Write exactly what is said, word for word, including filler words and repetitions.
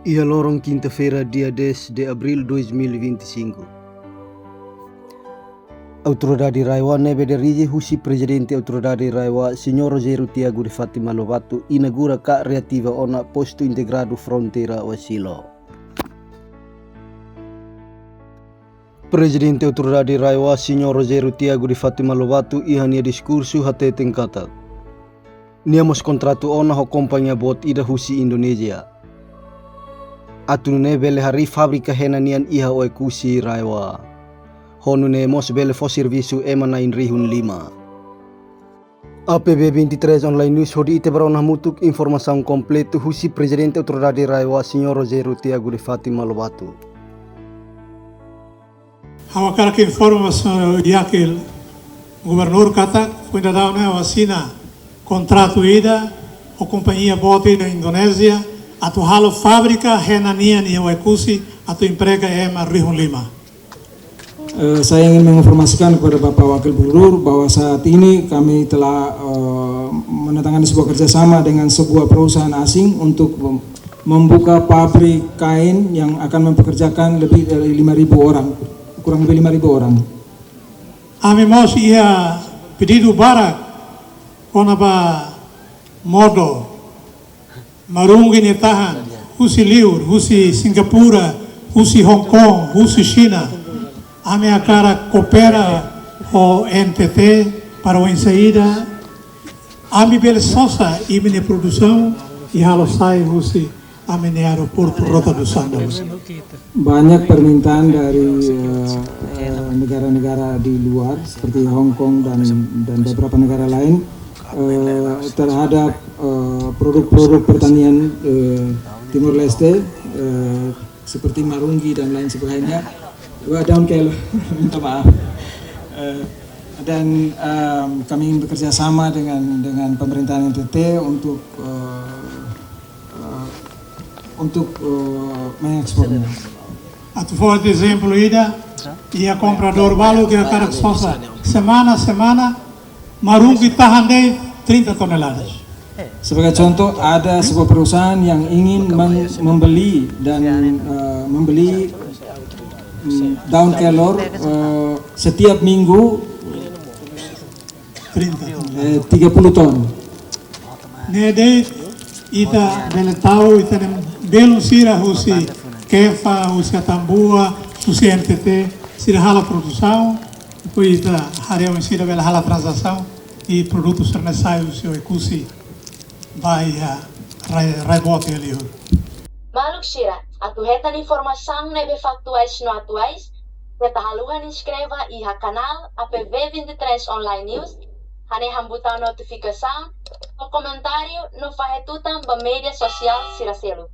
Iha loron kinta-feira, dia dez de abril dois mil e vinte e cinco, Autoridade RAEOA ne'ebé dirije husi Prezidente Autoridade RAEOA, Señór Rogério Tiago de Fátima Lobato, inaugura ka reativa ona Postu Integradu Fronteira Oesilo. Prezidente Autoridade RAEOA, Señór Rogério Tiago de Fátima Lobato, iha nia diskursu hateten katak nia mós kontratu ona ho kompañia boot ida husi Indonézia, atu nune'e bele harii fábrika hena nian iha Oekusi, RAEOA. Ho nune'e mós bele fó servisu ema na'in rihun lima. A P B vinte e três Online News hodi ita ba rona hamutuk informasaun kompletu husi Prezidente Autoridade RAEOA, Señór Rogério Tiago de Fátima Lobato. Ha'u hakarak informa Señór Wakil Gubernur katak foin daudaun ne'e ha'u asina kontratu ida ho kompañia boot ida Indonézia atu halo fábrika hena nian iha Oekusi atu emprega ema rihun lima. Eh, saya ingin menginformasikan kepada Bapak Wakil Gubernur bahwa saat ini kami telah, eh, menandatangani sebuah kerjasama dengan sebuah perusahaan asing untuk mem-, membuka pabrik kain yang akan mempekerjakan lebih dari lima ribu orang, kurang lebih lima ribu orang. Ami mós iha pedidu barak kona-ba modo marunggi nia tahan husi liur, husi Singapura, husi Hong Kong, husi Xina. Ami hakarak koopera ho N T T para oinsá ida ami bele sosa imi-nia produsaun i halo sai husi ami-nia aeroportu Rota do Sândalo. Banyak permintaan dari, eh, eh, negara-negara di luar seperti Hong Kong dan, dan beberapa negara lain, eh, terhadap, eh, produk-produk pertanian, eh, Timor Leste, eh, seperti marunggi dan lain sebagainya. Wah, daun kelor, minta maaf. Eh, dan, em, kami ingin bekerja sama dengan, dengan pemerintahan N T T untuk, eh, eh, untuk, eh, mengekspornya. Atu fó ezemplu ida, iha kompradór balu ke hakarak sosa semana-semana, marunggi tahan de'it trinta toneladas. Sebagai contoh, ada sebuah perusahaan yang ingin mem-, membeli dan, eh, membeli, mm, daun kelor, eh, setiap minggu, trinta ton. Eh, tiga puluh ton. Ne'e de'it ita bele tau ita-nia belun sira husi Kefa, husi Atambua, husi N T T, sira halo produsaun, depois ita haree oinsá ita bele halo tranzasaun i produtu sira-ne'e sai husi Oekusi ba iha rai, rai boot iha liur. Maluk sira, atu hetan informasaun ne'ebé faktuais no atuais, keta haluha inskreve iha kanál A P B vinte e três Online News, hanehan butaun notifikasaun, no komentáriu, no fahe tutan ba média sosiál sira seluk.